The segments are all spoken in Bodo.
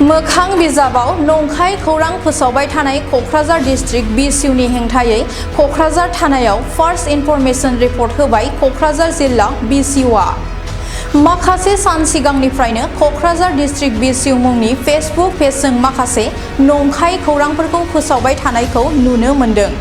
मोखां बिजाबाव नंखाय खौरां फोसावबाय थानाय क'क्राझार डिस्ट्रिक्ट BCUनि हेंथायै क'क्राझार थानायाव फार्स्ट इनफरमेशन रिपर्ट होबाय क'क्राझार जिल्ला BCUआ। माखासे सान सिगांनिफ्रायनो क'क्राझार डिस्ट्रिक्ट BCU मुंनि फेसबुक पेजजों माखासे नंखाय खौरांफोरखौ फोसावबाय थानायखौ नुनो मोन्दों।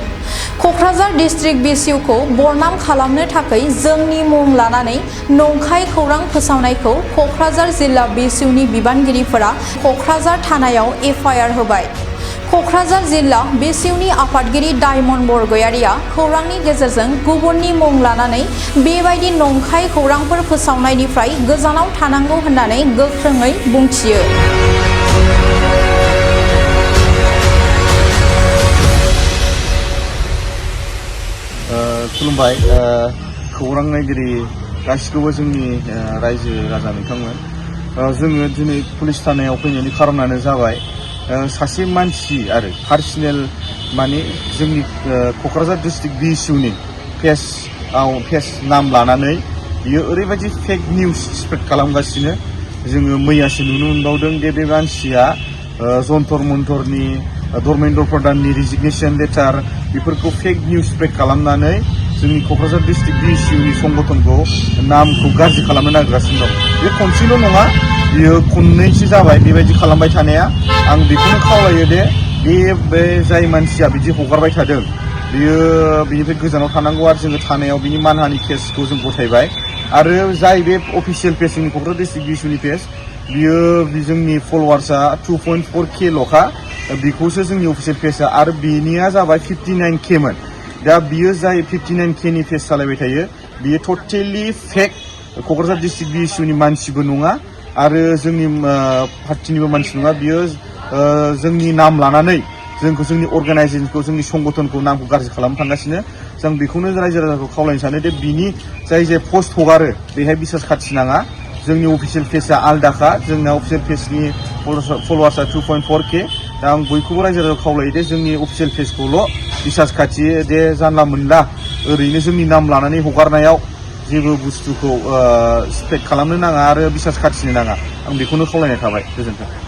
क'क्राझार डिस्ट्रिक्ट BCUखौ बरनाम खालामनो थाखाय जोंनि मुं लानानै नंखाय खौरां फोसावनायखौ क'क्राझार जिल्ला BCUनि बिबानगिरिफोरा क'क्राझार थानायाव FIR होबाय। क'क्राझार जिल्ला BCUनि आफादगिरि डायमन्ड बरगयारिया खौरांनि गेजेरजों गुबुननि मुं लानानै बेबायदि नंखाय खौरांफोर फोसावनायनिफ्राय गोजानाव थानांगौ होननानै गोख्रोङै बुंथियो। खुलुमबाय खौरां नायगिरि गासिखौबो जोंनि रायजो राजा नोंथांमोन। जोङो दिनै पुलिस थानायाव फैनायनि खारनानो जाबाय सासे मानसि आरो पार्सनेल माने जोंनि क'क्राझार डिस्ट्रिक्ट BCUनि पेज नाम लानानै बियो ओरैबायदि फेक निउस स्प्रेड खालामगासिनो। जोङो मैयासो नुनो मोनबावदों बे मानसिया जन्तर मन्तरनि धर्मेन्द्र प्रधाननि रिजिगनेशन लेटार बेफोरखौ फेक निउस स्प्रेड खालामनानै जोंनि क'क्राझार डिस्ट्रिक्ट BCUनि संगठनखौ नामखौ गाज्रि खालामनो नागिरगासिनो दं। बे खनसेल' नङा, बियो खननैसो जाबाय बेबायदि खालामबाय थानाया। आं बेखौनो खावलायो दे बे जाय मानसिया बिदि हगारबाय थादों बियो बिनिफ्राय गोजानाव थानांगौ आरो जोङो थानायाव बिनि मानहानि केसखौ जों गथायबाय। आरो जाय बे अफिसियेल पेज जोंनि क'क्राझार डिस्ट्रिक्ट BCUनि पेज बियो जोंनि फलोवार्सआ 2.4K ल'खा, बेखौसो जोंनि अफिसियेल पेजआ आरो बेनिया जाबाय 59K मोन। दा बियो जाय 59K नि पेज सालायबाय थायो बियो टटेलि फेक क'क्राझार डिस्ट्रिक्ट BCUनि मानसिबो नङा आरो जोंनि पार्टिनिबो मानसि नङा। बियो जोंनि नाम लानानै जोंखौ जोंनि अर्गानाइजेसनखौ जोंनि संगठनखौ नामखौ गाज्रि खालामनो थांगासिनो। जों बेखौनो रायजो राजाखौ खावलायनो सानो दे बिनि जाय पस्ट हगारो बेहाय बिसास खाथिनाङा। जोंनि अफिसियेल पेजआ आलदाखा, जोंना अफिसियेल पेजनि फलोवार्सआ 2.4K। दा आं बयखौबो रायजो राजाखौ खावलायो दे जोंनि अफिसियेल पेजखौल' बिसास खाथियो दे, जानला मोनला ओरैनो जोंनि नाम लानानै हगारनायाव जेबो बुस्थुखौ स्प्रेड खालामनो नाङा आरो बिसास खाथिनो नाङा। आं बेखौनो खावलायनाय थाबाय। गोजोन्थों।